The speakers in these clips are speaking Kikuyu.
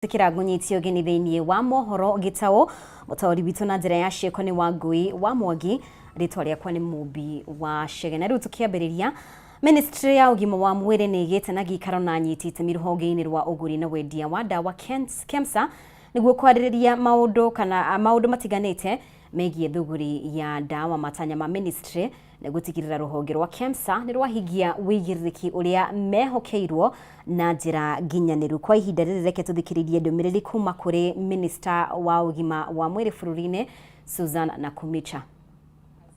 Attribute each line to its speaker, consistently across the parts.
Speaker 1: Tikira ngũnyitio ũgeni thĩinĩ wa mohoro gĩtaũ mũtaũri witũ na njĩra ya ciĩko nĩ Wangũi wa Mwangi, rĩtwa rĩakwa nĩ Mũmbi wa Chege. Na rĩu tũkĩambĩrĩria, Ministry ya ũgima wa mwĩrĩ nĩ ĩgĩte na gĩikaro na anyiti itemi rũhonge-inĩ rwa ũgũri na wendia wa ndawa KEMSA nĩguo kwarĩrĩria maũndũ kana maũndũ matiganĩte megiĩ thũgũri ya ndawa. Matanya ma ministry nĩ gũtigĩrĩra rũhonge rwa KEMSA nĩ rwahingia wĩigĩrĩrĩki ũrĩa mehokeirwo na njĩra nginyanĩru. Kwa ihinda rĩrĩ reke tũthikĩrĩrie ndũmĩrĩri kuma kũrĩ Minista wa ũgima wa mwĩrĩ bũrũri-inĩ Susan Nakhumicha.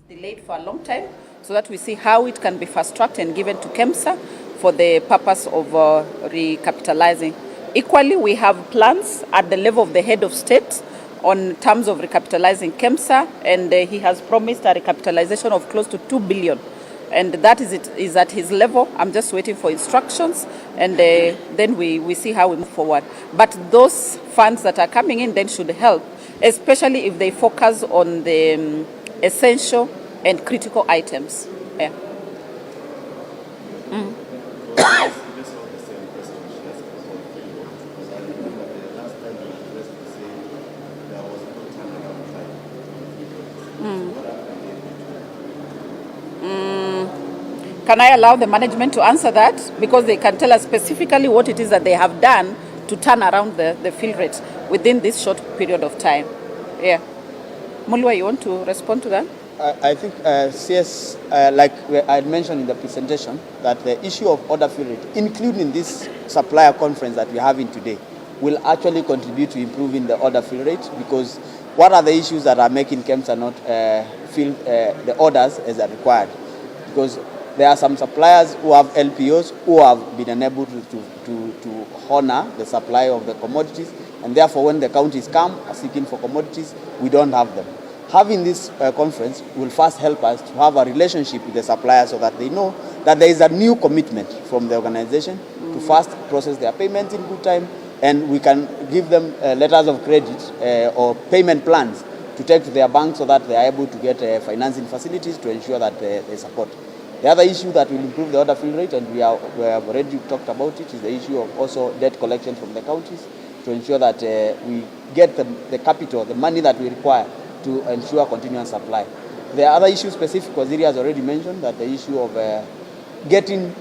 Speaker 2: Delayed for a long time so that we see how it can be fast-tracked and given to KEMSA for the purpose of recapitalizing. Equally, we have plans at the level of the head of state on terms of recapitalizing KEMSA, and he has promised a recapitalization of close to 2 billion. And that is, it, is at his level. I'm just waiting for instructions, and then we see how we move forward. But those funds that are coming in then should help, especially if they focus on the essential and critical items. Yeah.
Speaker 3: Just on the same question she asked about fill rate, because I remember the last time you addressed the same, there was no turnaround time on fill rate. So what happened in between?
Speaker 2: Can I allow the management to answer that? Because they can tell us specifically what it is that they have done to turn around the fill rate within this short period of time. Yeah. Mulwa, you want to respond to that?
Speaker 4: I think CS, like I had mentioned in the presentation, that the issue of order fill rate, including this supplier conference that we're having today, will actually contribute to improving the order fill rate, because what are the issues that are making KEMSA not fill the orders as are required? Because there are some suppliers who have LPOs who have been unable to honor the supply of the commodities, and therefore when the counties come seeking for commodities, we don't have them. Having this conference will first help us to have a relationship with the suppliers so that they know that there is a new commitment from the organization to first process their payments in good time, and we can give them letters of credit or payment plans to take to their bank so that they are able to get financing facilities to ensure that they support. The other issue that will improve the order fill rate, and we have already talked about it, is the issue of also debt collection from the counties to ensure that we get the capital, the money that we require to ensure continuous supply. The other issue specific, Waziri has already mentioned, that the issue of getting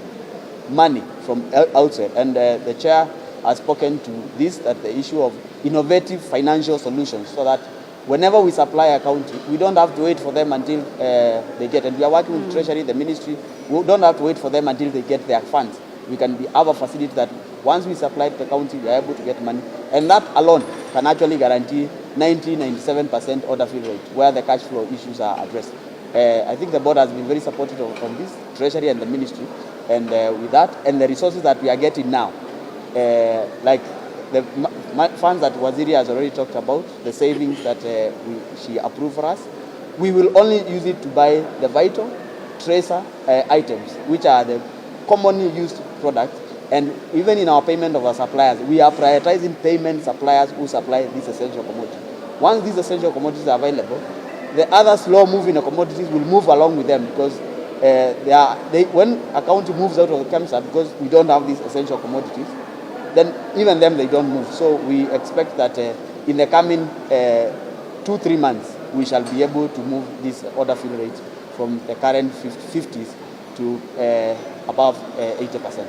Speaker 4: money from outside, and the chair has spoken to this, that the issue of innovative financial solutions, so that whenever we supply a county, we don't have to wait for them until they get, and we are working with Treasury, the ministry, we don't have to wait for them until they get their funds. We can be have a facility that once we supply to the county, we are able to get money, and that alone can actually guarantee 90-97% order fill rate, where the cash flow issues are addressed. I think the board has been very supportive on this, Treasury and the ministry, and with that, and the resources that we are getting now, like the funds that Waziri has already talked about, the savings that she approved for us, we will only use it to buy the vital tracer items, which are the commonly used products. And even in our payment of our suppliers, we are prioritizing payment suppliers who supply this essential commodity. Once these essential commodities are available, the other slow-moving commodities will move along with them, because when a county moves out of the KEMSA, because we don't have these essential commodities, then even them, they don't move. So we expect that in the coming 2-3 months, we shall be able to move this order fill rate from the current 50s to above 80%.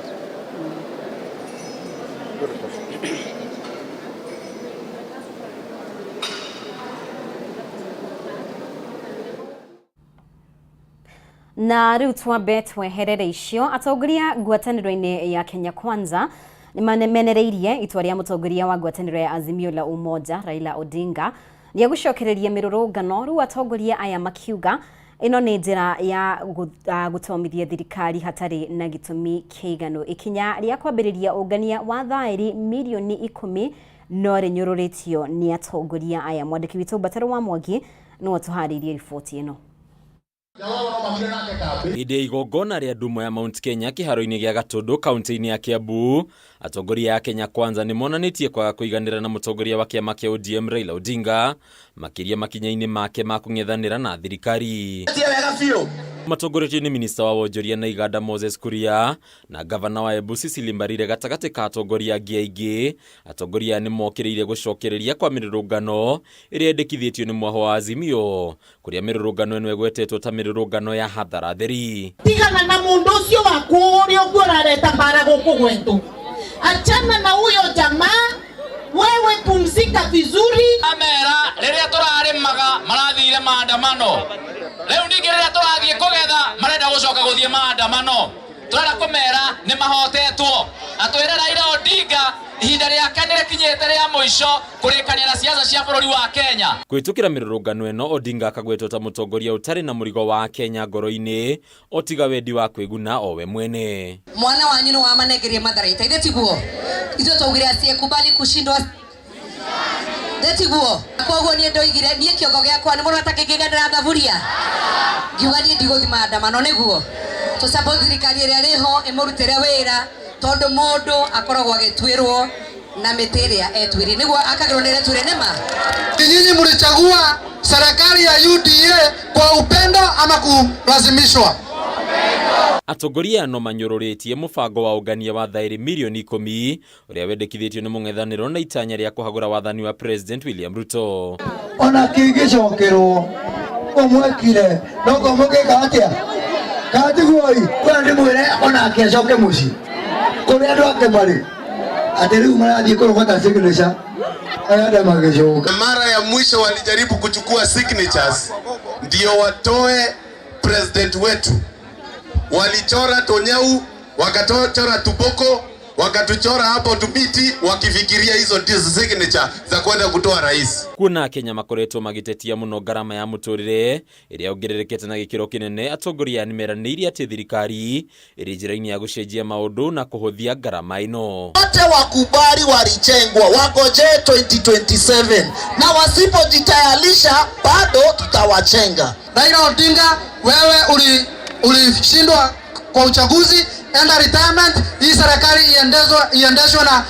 Speaker 1: Na rĩu twambe tweherere icio. Atongoria ngwatanĩro-inĩ ya Kenya Kwanza nĩmanemenereirie itua rĩa mũtongoria wa ngwatanĩro ya Azimio la Umoja Raila Odinga rĩa gũcokereria mĩrũrũngano. Rĩu atongoria aya makiuga ĩno nĩ njĩra ya gũtomithia thirikari hatarĩ na gĩtũmi kĩiganu. Ikinya rĩa kwambĩrĩria ũngania wa thaĩri mirioni 10 no rĩnyũrũrĩtio nĩ atongoria aya. Mwandĩki witũ Mbataro wa Mwangi no atũharĩirie riboti ĩno.
Speaker 5: Hĩndĩ ya igongona rĩa ndumo ya Mount Kenya kĩharo-inĩ gĩa Gatũndũ kaunti-inĩ ya Kiambu, atongoria a Kenya Kwanza nĩ monanĩtie kwaga kũiganĩra na mũtongoria wa kĩama kĩa ODM Raila Odinga, makĩria makinya-inĩ make ma kũng'ethanĩra na thirikari.
Speaker 6: Tie wega biũ.
Speaker 5: Matongoretio nĩ minista wa wonjoria na iganda Moses Kuria na gavana wa Embu Cecily Mbarire gatagatĩ ka atongoria angĩ aingĩ. Atongoria aya nĩ mokĩrĩire gũcokereria kwa mĩrũrũngano ĩrĩa yendekithĩtio nĩ mwaho wa Azimio, kũrĩa mĩrũrũngano ĩno ĩgwetetwo ta mĩrũrũngano ya hathara theri.
Speaker 6: Tigana na mundu ucio waku uria uguo urareta mbara guku gwetu. Achana na huyo jamaa, wewe pumzika vizuri.
Speaker 7: Amera riria turarimaga marathire maandamano, riu ningi riria turathie kugetha marenda gucoka guthie maandamano. Turenda kumera ni mahotetwo na twire Raila Odinga ihinda riake ni rikinyite ria muico kurikania na siasa cia bururi wa Kenya.
Speaker 5: Kũhĩtũkĩra mĩrũrũngano ĩno, Odinga akagwetwo ta mũtongoria ũtarĩ na mũrigo wa Kenya ngoro-inĩ o tiga wendi wa kwĩguna o we mwene.
Speaker 8: Mwana wanyu nĩ wamanengerie matharaita ithe tiguo ithuĩ twaugire asiyekubali kushindwa tiguo koguo niĩ ndoigire niĩ kĩongo gĩakwa nĩ mũno atakĩngĩgendera thaburia ngiuga niĩ ndigũthiĩ maandamano nĩguo tũ support thirikari ĩrĩa ĩrĩho ĩmũrutĩre wĩra tondũ mũndũ akoragwo agĩtuĩrwo na mĩtĩ ĩrĩa etuĩrire nĩguo akagĩrwo nĩ ĩrĩa etuĩrire nĩma.
Speaker 9: Nyinyi mlichagua serikali ya UDA kwa upendo ama kulazimishwa?
Speaker 5: Atongoria aya no manyũrũrĩtie mũbango wa ũngania wa thaĩri mirioni 10 ũrĩa wendekithĩtio nĩ mũng'ethanĩro na itanya rĩa kũhagũra wathani wa President William Ruto.
Speaker 9: Ona kĩngĩcokerwo ũmwekire noguo mũngĩka atĩa katiguoi kwenda ndĩmwĩre onake acoke mũciĩ kũrĩa andũ ake marĩ atĩ rĩu marathiĩ kũrogota signature aya magĩcoka.
Speaker 3: Mara ya mwisho walijaribu kuchukua signatures ndio watoe president wetu. Walichora tonyau, wakachora tuboko, wakatuchora hapo tubiti, wakifikiria hizo ndizo signature za kwenda kutoa rais.
Speaker 5: Kuona Kenya makoretwo magitetia muno ngarama ya muturire ĩrĩa yongererekete na gĩkĩro kĩnene, atongoria nĩmeranĩire atĩ thirikari ĩrĩ njĩra-inĩ ya gũcenjia maũndũ na kũhũthia ngarama ĩno.
Speaker 6: Wote wakubali walichengwa, wangojee 2027 na wasipojitayarisha bado tutawachenga.
Speaker 9: Raila Odinga, wewe ulishindwa kwa uchaguzi, enda retirement. Hii serikali iendeshwe na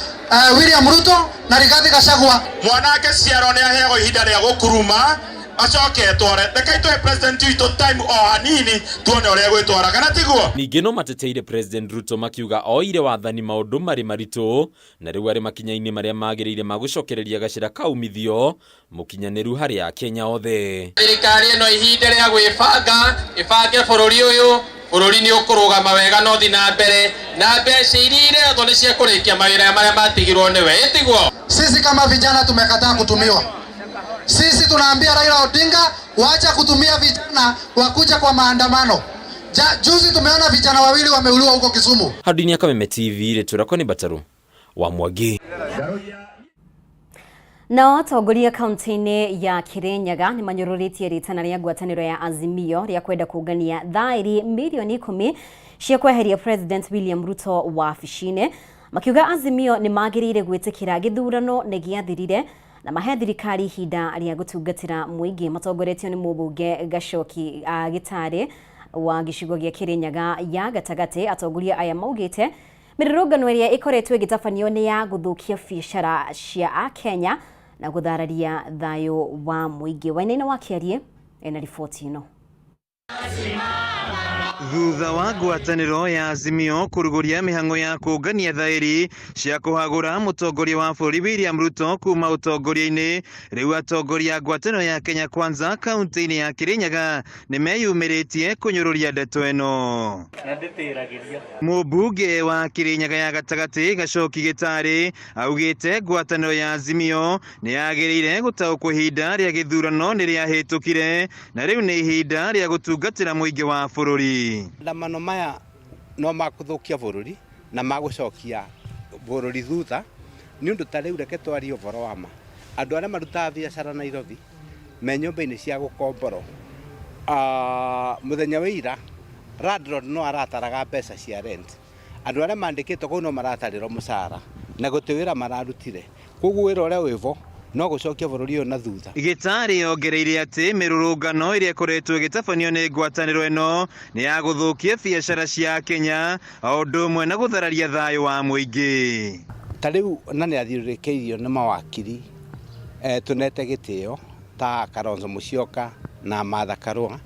Speaker 9: William Ruto na Rigathi Gachagua.
Speaker 10: Mwanake ciaro ni aheagwo ihinda ria gukuruma acoke etware. Reke itwe president witũ time o hanini tuone uria egwitwara kana tiguo.
Speaker 5: Ningĩ no mateteire President Ruto makiuga oire wathani maũndũ marĩ maritũ na rĩu arĩ makinya-inĩ marĩa magĩrĩire ma gũcokereria gacĩra ka umithio mũkinyanĩru harĩ Akenya othe.
Speaker 7: Thirikari ĩno ihinda rĩa gwĩbanga ĩbange bũrũri ũyũ, bũrũri nĩ ũkũrũgama wega na ũthiĩ na mbere na mbeca iria iretwo nĩ cia kũrĩkia mawĩra marĩa matigirwo nĩwe ĩtiguo.
Speaker 9: Sisi kama vijana tumekataa kutumiwa. Sisi tunaambia Raila Odinga waacha kutumia vijana wakuja kwa maandamano. Juzi tumeona vijana wawili wameuliwa huko Kisumu.
Speaker 5: Hadini ya Kameme TV rĩtwa rĩakwa nĩ Bataru wa Mwangi.
Speaker 1: Nao atongoria kaunti-inĩ ya Kirinyaga nĩ manyũrũrĩtie rĩtana rĩa ngwatanĩro ya Azimio rĩa kwenda kũngania thaĩri mirioni 10 cia kweheria President William Ruto wabici-inĩ, makiuga Azimio nĩ magĩrĩire gwĩtĩkĩra gĩthurano nĩ gĩathirire na mahe thirikari ihinda rĩa gũtungatĩra mũingĩ. Matongoretio nĩ mũmbunge Gachoki Gĩtarĩ wa gĩcigo gĩa Kirinyaga ya gatagatĩ. Atongoria aya maugĩte mĩrũrũngano ĩrĩa ĩkoretwo ĩgĩtabanio nĩ ya gũthũkia biacara cia Akenya na gũthararia thayũ wa mũingĩ. Wainaina wa Kĩarie ena riboti ĩno.
Speaker 11: Thutha wa ngwatanĩro ya Azimio kũrugũria mĩhang'o ya kũngania thaĩri cia kũhagũra mũtongoria wa bũrũri William Ruto kuma ũtongoria-inĩ, rĩu atongoria a ngwatanĩro ya Kenya Kwanza kaunti-inĩ ya Kirinyaga nĩmeyumĩrĩtie kũnyũrũria ndeto ĩno. Mũmbunge wa Kirinyaga ya gatagatĩ Gachoki Gĩtarĩ augĩte ngwatanĩro ya Azimio nĩyagĩrĩire gũtaũkwo ihinda rĩa gĩthurano nĩrĩahĩtũkire na rĩu nĩ ihinda rĩa gũtungatĩra mũingĩ wa bũrũri.
Speaker 12: Maandamano maya no makũthũkia bũrũri na magũcokia bũrũri thutha nĩ ũndũ ta rĩu reke twarie ũhoro wa ma. Andũ arĩa marutaga biacara Nairobi me nyũmba-inĩ cia gũkomborwo, mũthenya wa ira landlord no arataraga mbeca cia rent. Andũ arĩa mandĩkĩtwo kũu no maratarĩrwo mũcara na gũtĩ wĩra mararutire, koguo wĩra ũrĩa wĩvo no gũcokia bũrũri ũyũ na thutha.
Speaker 11: Gĩtarĩ ongereire atĩ mĩrũrũngano ĩrĩa ĩkoretwo ĩgĩtabanio nĩ ngwatanĩro ĩno nĩ ya gũthũkia biacara cia Kenya o ũndũ ũmwe na gũthararia thayũ wa mũingĩ.
Speaker 12: Ta rĩu na nĩ athiũrũrũkĩirio nĩ mawakiri tũnete gĩtĩo ta Kalonzo Musyoka na Martha Karua,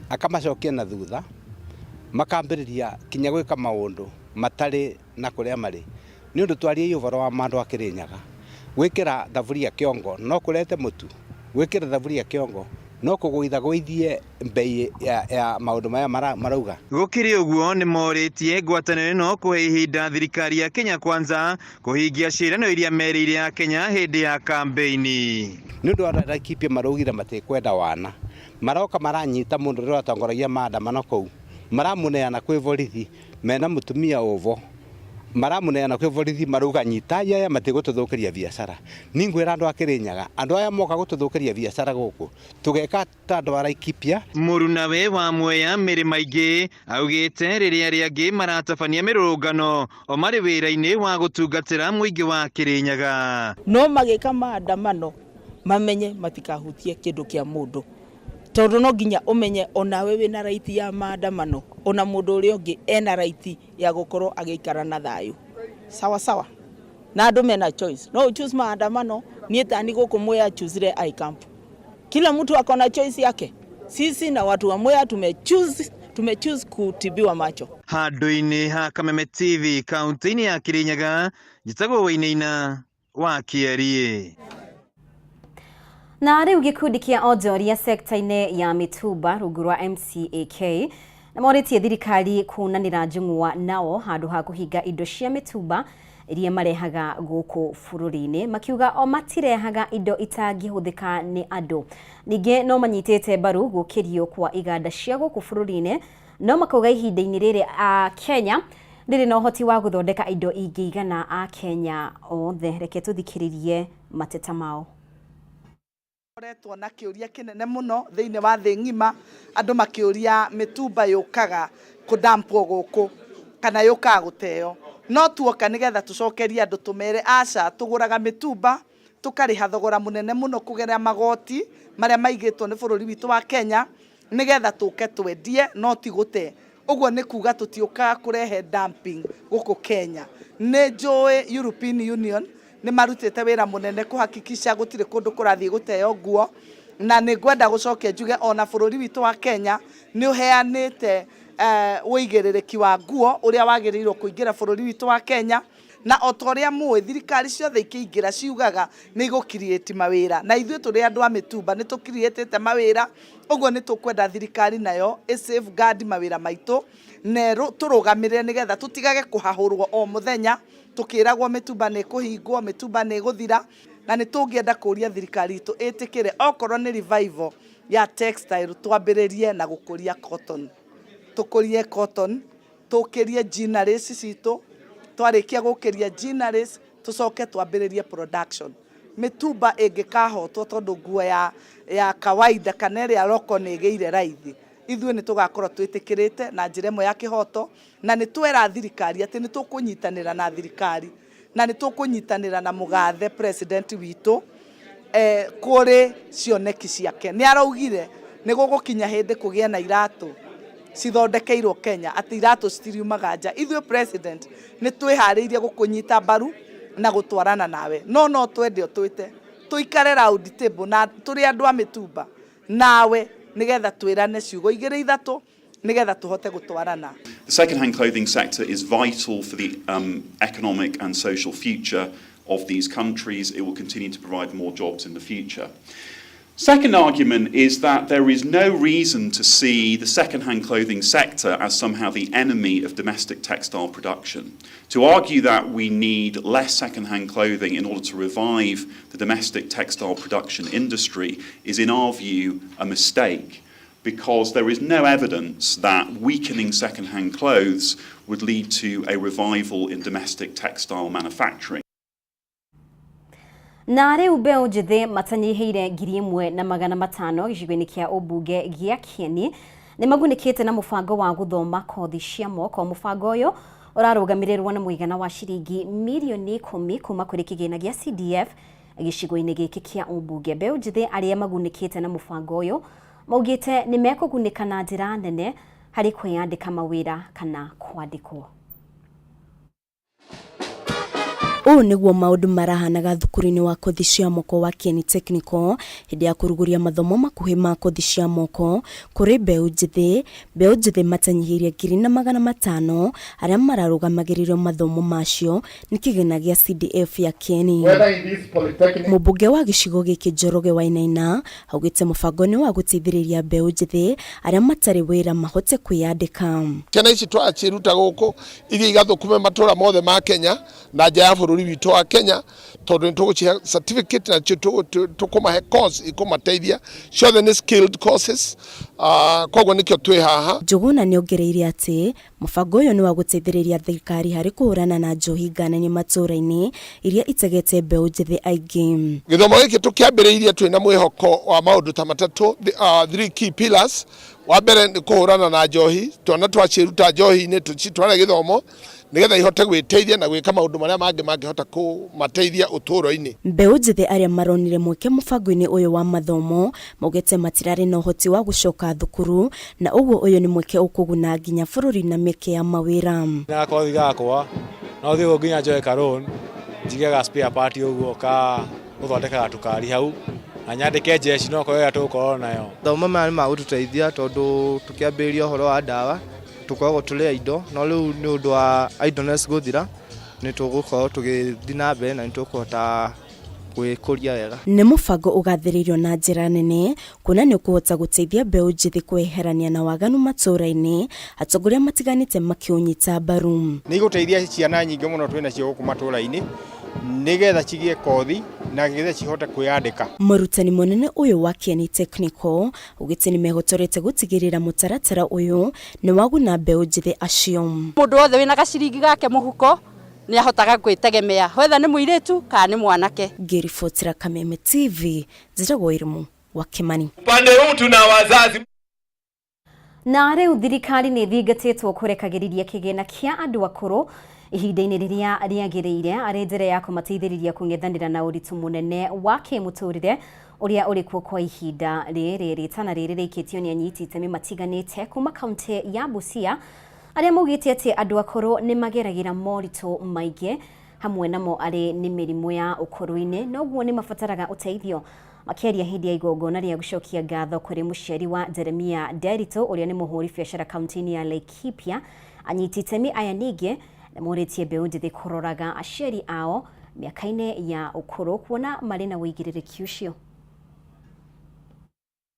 Speaker 12: akamacokia na thutha. Makambĩrĩria kinya gwĩka maũndũ matarĩ na kũrĩa marĩ. Nĩ ũndũ twariei ũhoro wa ma andũ a Kĩrĩnyaga. Gwĩkĩra thaburia kĩongo no kũrete mũtu? Gwĩkĩra thaburia kĩongo no kũgũithagũithie mbei ya, ya maũndũ maya marauga?
Speaker 11: Gũkĩrĩ ũguo, nĩ morĩtie ngwatanĩro ĩno kũhe ihinda thirikari ya Kenya Kwanza kũhingia ciĩranĩro iria merĩire Akenya hĩndĩ ya kambĩini.
Speaker 12: Nĩ ũndũ wa Laikipia maraugire matikwenda wana. Maroka maranyita mũndũ ũrĩa watongoragia maandamano kũu, maramũneana kwĩ borithi mena mũtumia ũvo, maramũneana kwĩ borithi marauga nyitai aya matigũtũthũkĩria biacara. Ningwĩra andũ a Kĩrĩnyaga, andũ aya moka gũtũthũkĩria biacara gũkũ, tũgeka ta andũ a Laikipia.
Speaker 11: Mũrunawe wa Mwea Mĩrĩ Maingĩ augĩte rĩrĩa arĩa angĩ maratabania mĩrũrũngano o marĩ wĩra-inĩ wa gũtungatĩra mũingĩ wa Kĩrĩnyaga.
Speaker 13: No magĩka maandamano mamenye matikahutie kĩndũ kĩa mũndũ, tondũ no nginya ũmenye onawe wĩna right ya maandamano, ona mũndũ ũrĩa ũngĩ ena right ya gũkorwo agĩikara na thayũ. Sawa sawa. Na andũ mena choice. No choose maandamano, niĩ tani gũkũ Mwea choosire iCamp. Kila mtu ako na choice yake. Sisi na watu wa Mwea tume choose kutibiwa macho.
Speaker 11: Handũ-inĩ ha Kameme TV kaunti-inĩ ya Kĩrĩnyaga, njĩtagwo Wainaina wa Kĩeriĩ.
Speaker 1: Na rĩu gĩkundi kĩa onjoria sekta-inĩ ya mĩtumba rungu rwa MCAK na morĩtie thirikari kunanĩra njũng'wa nao handũ ha kũhinga indo cia mĩtumba iria marehaga gũkũ bũrũri-inĩ, makiuga o matirehaga indo itangĩhũthĩka nĩ andũ. Ningĩ no manyitĩte mbaru gũkĩrio kwa iganda cia gũkũ bũrũri-inĩ, no makauga ihinda-inĩ rĩrĩ a Kenya ndĩrĩ na ũhoti wa gũthondeka indo ingĩigana a Kenya othe. Reke tũthikĩrĩrie mateta mao.
Speaker 14: Koretwo na kĩũria kĩnene mũno thĩinĩ wa thĩ ng'ima, andũ makĩũria mĩtumba yũkaga kũdampwo gũkũ kana yũkaga gũteo. No tuoka nĩgetha tũcokerie andũ tũmere aca, tũgũraga mĩtumba tũkarĩha thogora mũnene mũno kũgerera magoti marĩa maigĩtwo nĩ bũrũri witũ wa Kenya nĩgetha tũke twendie, no ti gũte. Ũguo nĩ kuga tũtiũkaga kũrehe dumping gũkũ Kenya. Nĩ njũĩ European Union nĩ marutĩte wĩra mũnene kũhakikisha gũtirĩ kũndũ kũrathiĩ gũteo nguo, na nĩ ngwenda gũcokia njuge ona bũrũri witũ wa Kenya nĩ ũheanĩte ũigĩrĩrĩki wa nguo ũrĩa wagĩrĩirwo kũingĩra bũrũri witũ wa Kenya. Na o ta ũrĩa mũĩ, thirikari ciothe ikĩingĩra ciugaga nĩ igũ-create mawĩra, na ithuĩ tũrĩ andũ a mĩtumba nĩ tũ-create mawĩra. Ũguo nĩ tũkwenda thirikari nayo ĩ safeguard mawĩra maitũ na tũrũgamĩrĩre nĩgetha tũtigage kũhahũrwo o mũthenya tũkĩragwo mĩtumba nĩ ĩkũhingwo, mĩtumba nĩ ĩgũthira. Na nĩ tũngĩenda kũria thirikari itũ ĩtĩkĩre okorwo nĩ revival ya textile, twambĩrĩrie na gũkũria cotton, tũkũrie cotton, tũkĩrie ginneries citũ. Twarĩkia gũkĩria ginneries, tũcoke twambĩrĩrie production. Mĩtumba ĩngĩkahotwo, tondũ nguo ya kawaida kana ĩrĩa roko nĩ ĩgĩire raithi, ithuĩ nĩ tũgakorwo twĩtĩkĩrĩte na njĩra ĩmwe ya kĩhoto. Na nĩ twera thirikari atĩ nĩ tũkũnyitanĩra na thirikari na nĩ tũkũnyitanĩra na mũgathe president witũ kũrĩ cioneki ciake. Nĩ araugire nĩ gũgũkinya hĩndĩ kũgĩe na iratũ cithondekeirwo Kenya, atĩ iratũ citiriumaga nja. Ithuĩ president nĩ twĩharĩirie gũkũnyita mbaru na gũtwarana nawe, no twende ũtwĩte tũikare round table na tũrĩ andũ a mĩtumba nawe nĩgetha twĩrane ciugo igĩrĩ ithatũ nĩgetha tũhote gũtwarana.
Speaker 15: The second-hand clothing sector is vital for the economic and social future of these countries. It will continue to provide more jobs in the future. Second argument is that there is no reason to see the second-hand clothing sector as somehow the enemy of domestic textile production. To argue that we need less second-hand clothing in order to revive the domestic textile production industry is, in our view, a mistake, because there is no evidence that weakening second-hand clothes would lead to a revival in domestic textile manufacturing.
Speaker 1: Na rĩu mbeũ njĩthĩ matanyihĩire 1,500 gĩcigo-inĩ kĩa ũmbunge gĩa Kĩeni nĩ magunĩkĩte na mũbango wa gũthoma kothi cia moko. Mũbango ũyũ ũrarũgamĩrĩrwo na mũigana wa ciringi mirioni 10 kuma kũrĩ kĩgĩna gĩa CDF gĩcigo-inĩ gĩkĩ kĩa ũmbunge. Mbeũ njĩthĩ arĩa magunĩkĩte na mũbango ũyũ maugĩte nĩ mekũgunĩka na njĩra nene harĩ kwĩyandĩka mawĩra kana kwandĩkwo.
Speaker 16: Ũũ nĩguo maũndũ marahanaga thukuru-inĩ wa kothi cia moko wa Kieni Technical hĩndĩ ya kũrugũria mathomo makuhĩ ma kothi cia moko kũrĩ mbeũ njĩthĩ. Mbeũ njĩthĩ matanyihĩirie 1,500 arĩa mararũgamagĩrĩrio mathomo macio nĩ kĩgĩna gĩa CDF ya Kieni. Mũmbunge wa gĩcigo gĩkĩ Njoroge Wainaina augĩte mũbango nĩ wa gũteithĩrĩria mbeũ njĩthĩ arĩa matarĩ wĩra mahote kwĩyandĩka.
Speaker 17: Ciana ici twaciruta gũkũ ithiĩ igathũkũme matũra mothe ma Kenya na nja ya bũrũri witũ wa Kenya tondũ nĩ tũgũcihe certificate na tũkũmahe course ikũmateithia ciothe nĩ skilled courses koguo nĩkĩo twĩ haha.
Speaker 16: Njũgũna nĩongereire atĩ mũbango ũyũ nĩ wa gũteithĩrĩria thirikari harĩ kũhũrana na njohi ngananie matũra-inĩ iria itegete mbeũ njĩthĩ aingĩ.
Speaker 17: Gĩthomo gĩkĩ tũkĩambĩrĩirie twĩna mwĩhoko wa maũndũ ta matatũ, three key pillars. Wa mbere nĩ kũhũrana na njohi, twana twaciruta njohi-inĩ tũcitware gĩthomo nĩgetha ihote gwĩteithia na gwĩka maũndũ marĩa mangĩ mangĩhota kũmateithia ũtũũro-inĩ.
Speaker 16: Mbeũ njĩthĩ arĩa maronire mweke mũbango-inĩ ũyũ wa mathomo maugĩte matirarĩ na ũhoti wa gũcoka thukuru na ũguo ũyũ nĩ mweke ũkũguna nginya bũrũri na mĩeke ya mawĩra.
Speaker 18: Na gakothi gakwa no thiĩ ũguo nginya njoe ka loan njige ga spare part ũguo ka gũthondekaga tũkari hau na nyandĩke jeshi no korwo ĩrĩa tũgũkorwo nayo.
Speaker 19: Mathomo maya nĩ magũtũteithia tondũ tũkĩambĩrĩria ũhoro wa ndawa tũkoragwo tũrĩ a indo no rĩu nĩ ũndũ wa idleness gũthira nĩ tũgũkorwo tũgĩthiĩ na mbere na nĩ tũkũhota gwĩkũria wega.
Speaker 16: Nĩ mũbango ũgathĩrĩirio na njĩra nene kuona nĩ ũkũhota gũteithia mbeũ njĩthĩ kweherania na waganu matũũra-inĩ, atongoria matiganĩte makĩũnyita mbaru.
Speaker 20: Nĩ igũteithia ciana nyingĩ mũno twĩ nacio gũkũ matũũra-inĩ nĩgetha cigĩe kothi na nĩgetha cihote kwĩyandĩka.
Speaker 16: Mũrutani mũnene ũyũ wa Kieni Technical augĩte nĩmehotorete gũtigĩrĩra mũtaratara ũyũ nĩ waguna mbeũ njĩthĩ acio.
Speaker 21: Mũndũ wothe wĩna gaciringi gake mũhuko nĩ ahotaga gwĩtegemea whether nĩ mũirĩtu kana nĩ mwanake.
Speaker 16: Ngĩribotera Kameme TV, njĩtagwo Irimũ wa Kimani.
Speaker 22: Upande huu tuna wazazi.
Speaker 1: Na rĩu thirikari nĩ ĩthingatĩtwo kũrekagĩrĩria kĩgĩna kĩa andũ akũrũ ihinda-inĩ rĩrĩa rĩagĩrĩire arĩ njĩra ya kũmateithĩrĩria kũng'ethanĩra na ũritũ mũnene wa kĩmũtũrĩre ũrĩa ũrĩ kuo kwa ihinda rĩrĩ. Rĩtana rĩrĩ rĩikĩtio nĩ anyiti itemi matiganĩte kuma kaunti ya Busia arĩa maugĩte atĩ andũ akũrũ nĩ mageragĩra moritũ maingĩ hamwe namo arĩ nĩ mĩrimũ ya ũkũrũ-inĩ noguo nĩ mabataraga ũteithio. Makĩaria hĩndĩ ya igongona rĩa gũcokia ngatho kũrĩ mũciari wa Jeremia Nderitu ũrĩa nĩ mũhũri biacara kaunti-inĩ ya Laikipia, anyiti itemi aya ningĩ nĩ morĩtie mbeũ njĩthĩ kũroraga aciari ao mĩaka-inĩ ya ũkũrũ kuona marĩ na ũigĩrĩrĩki ũcio.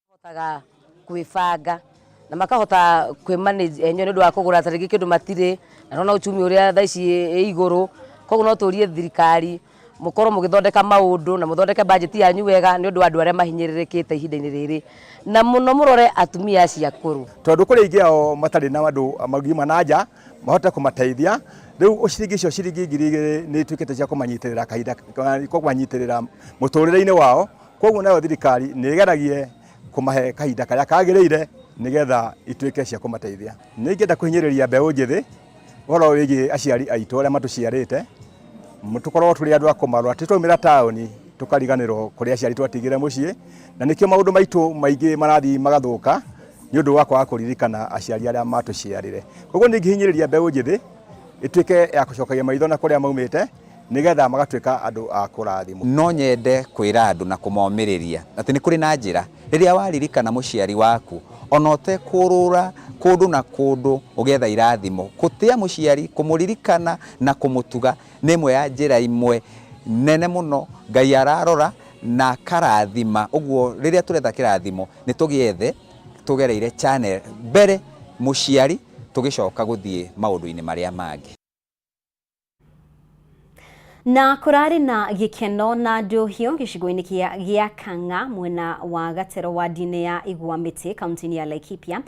Speaker 8: Mahotaga kwĩbanga na makahota kwĩ manage enyewe nĩ ũndũ wa kũgũra ta rĩngĩ kĩndũ matirĩ na nona uchumi ũrĩa thaa ici ĩ igũrũ, koguo no tũrie thirikari mũkorwo mũgĩthondeka maũndũ na mũthondeke budget yanyu wega nĩ ũndũ wa andũ arĩa mahinyĩrĩrĩkĩte ihinda-inĩ rĩrĩ na mũno mũrore atumia acio akũrũ.
Speaker 23: Tondũ kũrĩ aingĩ ao matarĩ na andũ magiuma na nja mahote kũmateithia rĩu ciringi icio ciringi 2,000 nĩ ituĩkĩte cia kũmanyitĩrĩra kahinda kũmanyitĩrĩra mũtũrĩre-inĩ wao koguo nayo thirikari nĩ ĩgeragie kũmahe kahinda karĩa kagĩrĩire nĩgetha ituĩke cia kũmateithia. Nĩ ingĩenda kũhinyĩrĩria mbeũ njĩthĩ ũhoro wĩgiĩ aciari aitũ arĩa matũciarĩte tũkorwo tũrĩ andũ a kũmarora ti twaumĩra taũni tũkariganĩrwo kũrĩa aciari twatigire mũciĩ na nĩkĩo maũndũ maitũ maingĩ marathiĩ magathũka nĩ ũndũ wa kwaga kũririkana aciari arĩa matũciarire. Koguo nĩ ingĩhinyĩrĩria mbeũ njĩthĩ ĩtuĩke ya kũcokagia maitho na kũrĩa maumĩte nĩgetha magatuĩka andũ a kũrathimwo.
Speaker 24: No nyende kwĩra andũ na kũmomĩrĩria atĩ nĩ kũrĩ na njĩra rĩrĩa waririkana mũciari waku ona ũtekũrũra kũndũ na kũndũ ũgĩetha irathimo, gũtĩa mũciari, kũmũririkana na kũmũtuga nĩ ĩmwe ya njĩra imwe nene mũno Ngai ararora na akarathima. Ũguo rĩrĩa tũretha kĩrathimo nĩ tũgĩethe tũgereire channel mbere mũciari tũgĩcoka gũthiĩ maũndũ-inĩ marĩa mangĩ.
Speaker 1: Na kũrarĩ na gĩkeno na ndũhio gĩcigo-inĩ gĩa Kang'a mwena wa Gatero wadi-inĩ ya Igwamĩtĩ kaunti-inĩ ya Laikipia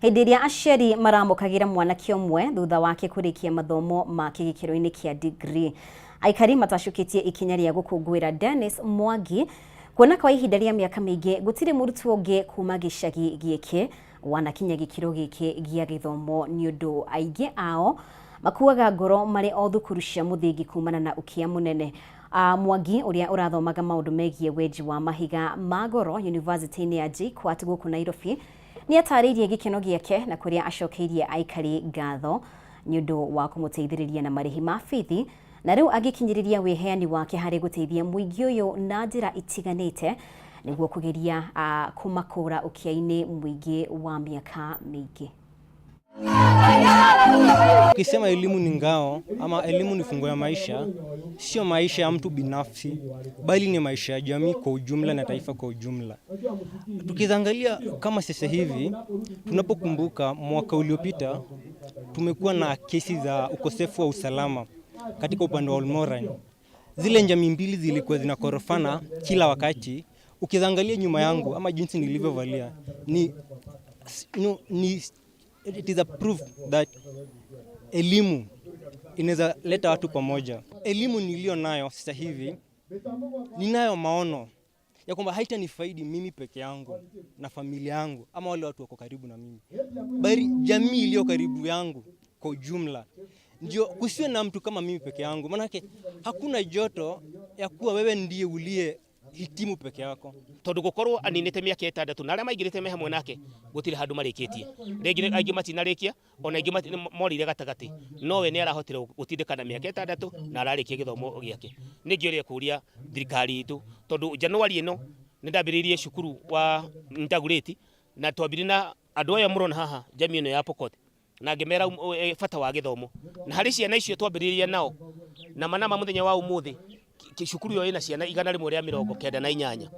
Speaker 1: hĩndĩ ĩrĩa aciari maramũkagĩra mwanake ũmwe thutha wake kũrĩkia mathomo make gĩkĩro-inĩ kĩa degree. Aikari matacũkĩtie ikinya rĩa gũkũngũĩra Dennis Mwangi kuona kwa ihinda rĩa mĩaka mĩingĩ gũtirĩ mũrutwo ũngĩ kuma gĩcagi gĩkĩ wanakinya gĩkĩro gĩkĩ gĩa gĩthomo nĩ ũndũ aingĩ ao makuaga ngoro marĩ o thukuru cia mũthingi kumana na ũkĩa mũnene. Mwangi ũrĩa ũrathomaga maũndũ megiĩ wenji wa mahiga ma goro yunivasĩtĩ-inĩ ya JKUAT gũkũ Nairobi nĩ atarĩirie gĩkeno gĩake na kũrĩa acokeirie aikari ngatho nĩ ũndũ wa kũmũteithĩrĩria na marĩhi ma bithi na rĩu agĩkinyĩrĩria wĩheani wake harĩ gũteithia mũingĩ ũyũ na njĩra itiganĩte nĩguo kũgeria kũmakũra ũkĩa-inĩ mũingĩ wa mĩaka mĩingĩ.
Speaker 2: Ukisema elimu ni ngao ama elimu ni funguo ya maisha, sio maisha ya mtu binafsi, bali ni maisha ya jamii kwa ujumla na taifa kwa ujumla. Tukiangalia kama sasa hivi, tunapokumbuka mwaka uliopita, tumekuwa na kesi za ukosefu wa usalama katika upande wa Olmoran. Zile jamii mbili zilikuwa zinakorofana kila wakati. Ukiangalia nyuma yangu ama jinsi nilivyovalia ni it is a proof that elimu inaweza leta watu pamoja. Elimu niliyo nayo sasa hivi, ninayo maono ya kwamba haitanifaidi mimi peke yangu na familia yangu ama wale watu wako karibu na mimi, bali jamii iliyo karibu yangu kwa ujumla. Ndio kusiwe na mtu kama mimi peke yangu, maanake hakuna joto ya kuwa wewe ndiye uliye hitimu peke yako.
Speaker 3: Tondu gukorwo aninite miaka itandatu na aria maingirite me hamwe nake gutiri handu marikitie, ringi aingi matinarikia ona aingi morire gatagati, no we ni arahotire gutindikana miaka itandatu na ararikia githomo giake. Ningi kuria thirikari itu tondu Januari ino ni ndambiririe cukuru wa Ntagureti na twambirie na andu aya murona haha jamii ino ya Pokot na ngimera bata wa githomo, na hari ciana icio twambiririe nao na manama muthenya wa umuthi cukuru iyo ina ciana 198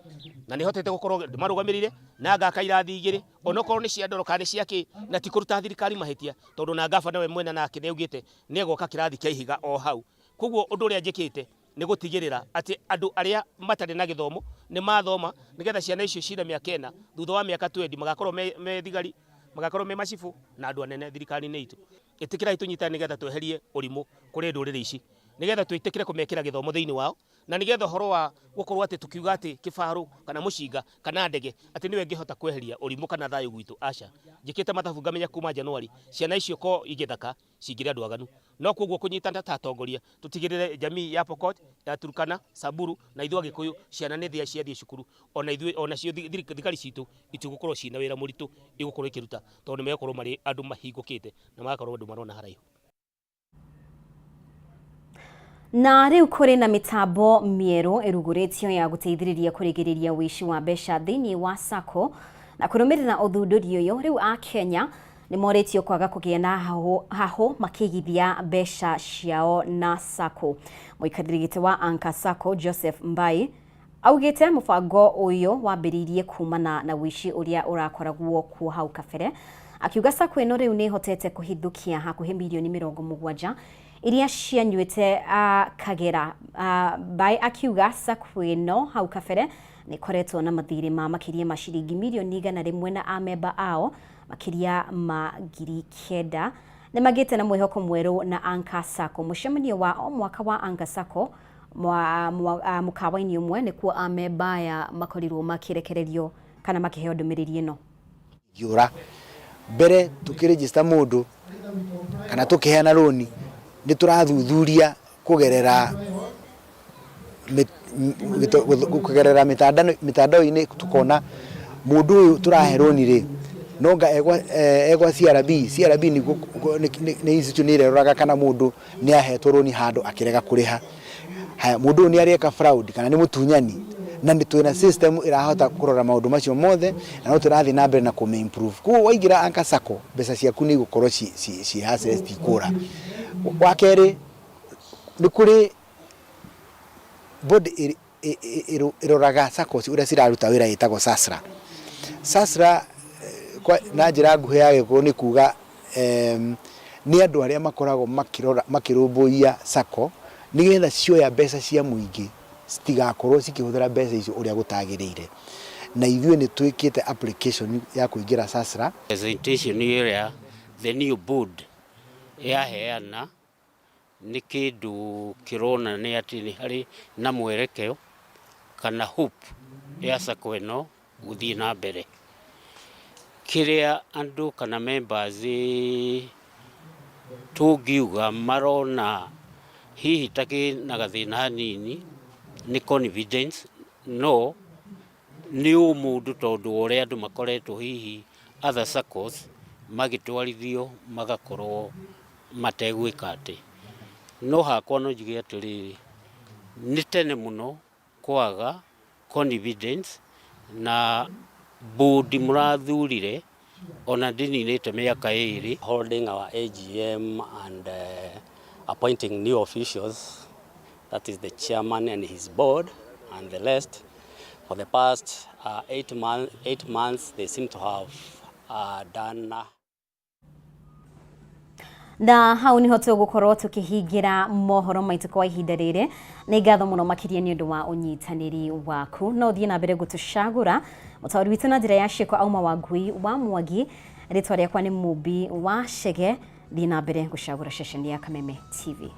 Speaker 3: na nihotete gukorwo marugamirire na ngaka irathi igiri onokorwo ni cia ndoro kana ni cia ki, na ti kuruta thirikari mahitia tondu na gavana we mwena nake ni augite ni egoka kirathi kia ihiga o hau. Koguo undu uria njikite ni gutigirira ati andu aria matari na githomo ni mathoma nigetha ciana icio cina miaka ena thutha wa miaka 20 magakorwo me thigari, magakorwo me macibu na andu anene thirikari-inĩ itu. Itikirai tunyitane nigetha tweherie urimu kuri nduriri ici, nigetha twitikire kumekira githomo thiini wao, na nigetha uhoro wa gukorwo ati tukiuga ati kibaru kana mucinga kana ndege ati niwe ngihota kweheria urimu kana thayu gwitu, aca. Njikite mathabu ngamenya kuma Januari ciana icio ko ingithaka cingire andu aganu, no koguo kunyitana ta atongoria tutigirire jamii ya Pokot, ya Turkana, Samburu na ithuĩ Agĩkũyũ ciana nĩ thia ciathiĩ cukuru, ona ithuĩ ona cio thirikari citũ itigukorwo cina wĩra mũritũ igũkorwo ikĩruta, tondũ nĩmegũkorwo marĩ andũ mahingũkĩte na magakorwo andũ marona haraihu.
Speaker 1: Na rĩu kũrĩ na mĩtambo mĩerũ ĩrugũrĩtio ya gũteithĩrĩria kũrigĩrĩria ũici wa mbeca thĩinĩ wa SACCO, na kũrũmĩrĩra ũthundũri ũyũ rĩu Akenya nĩ morĩtio kwaga kũgĩa na hahũ makĩigithia mbeca ciao na SACCO. Mũikarĩri gĩtĩ wa Anchor SACCO Joseph Mbai augĩte mũbango ũyũ wambĩrĩirie kumana na ũici ũrĩa ũrakoragwo kuo hau kabere, akiuga SACCO ĩno rĩu nĩ ĩhotete kũhithũkia hakuhĩ mirioni 70 iria cianyuĩte Kagera. Mbai akiuga SACCO ĩno hau kabere nĩ ĩkoretwo na mathirĩ ma makĩria ma ciringi mirioni 100 na amemba ao makĩria ma 9,000 nĩ magĩte na mwĩhoko mwerũ na Anchor SACCO. Mũcemanio wa o mwaka wa Anchor SACCO mũkawa-inĩ ũmwe nĩkuo amemba aya makorirwo makĩrekererio kana makĩheo ndũmĩrĩri ĩno.
Speaker 9: Ngiũra mbere tukĩregister mũndũ kana tũkĩheana rũni nĩ tũrathuthuria kũgerera mitandao-inĩ tukona mũndũ ũyũ tũrahe rũni rĩ nonga egwa CRB. CRB nĩ institution ĩrĩa ĩroraga kana mũndũ nĩ ahetwo rũni handũ akĩrega kũrĩha. Haya, mũndũ ũyũ nĩ areka fraud kana nĩ mũtunyani, na nĩ twĩna system ĩrahota kũrora maũndũ macio mothe na no tũrathiĩ na mbere na kũmĩ improve. Koguo waingĩra Anchor SACCO mbeca ciaku nĩ igũkorwo ci access citikũra. Wa kerĩ nĩ kũrĩ board ĩroraga SACCOs ũrĩa ciraruta wĩra ĩtagwo SASRA. SASRA na njĩra nguhĩ ya Gĩkũyũ nĩ kuga nĩ andũ arĩa makoragwo makĩrora makĩrũmbũiya SACCO nĩgetha cioya mbeca cia mũingĩ citigakorwo cikĩhũthĩra mbeca icio ũrĩa gũtagĩrĩire. Na ithuĩ nĩ twĩkĩte application ya kũingĩra SASRA.
Speaker 4: Presentation ĩrĩa the new board yaheana nĩ kĩndũ kĩronania atĩ nĩ harĩ na mwerekeo kana hope ya SACCO ĩno gũthiĩ na mbere. Kĩrĩa andũ kana members tũngiuga marona hihi ta kĩna gathĩna hanini nĩ confidence, no nĩ ũmũndũ tondũ wa ũrĩa andũ makoretwo hihi other SACCOs magĩtwarithio magakorwo mategwĩka atĩ. No hakwa no njuge atĩrĩrĩ, nĩ tene mũno kwaga confidence na board mũrathurire ona ndĩninĩte mĩaka ĩrĩ.
Speaker 5: Holding our AGM and appointing new officials, that is the chairman and his board and the rest. For the past 8 months, they seem to have done
Speaker 1: Na hau niho tũgũkorwo tũkĩhingĩra mohoro maitũ kwa ihinda rĩrĩ. Nĩ ngatho mũno makĩria nĩ ũndũ wa ũnyitanĩri waku. No ũthiĩ na mbere gũtũcagũra. Mũtaũri witũ na njĩra ya ciĩko auma wa Ngui wa Mwangi. Rĩtwa rĩakwa nĩ Mũmbi wa Chege. Thiĩ na mbere gũcagũra ceceni ya Kameme TV.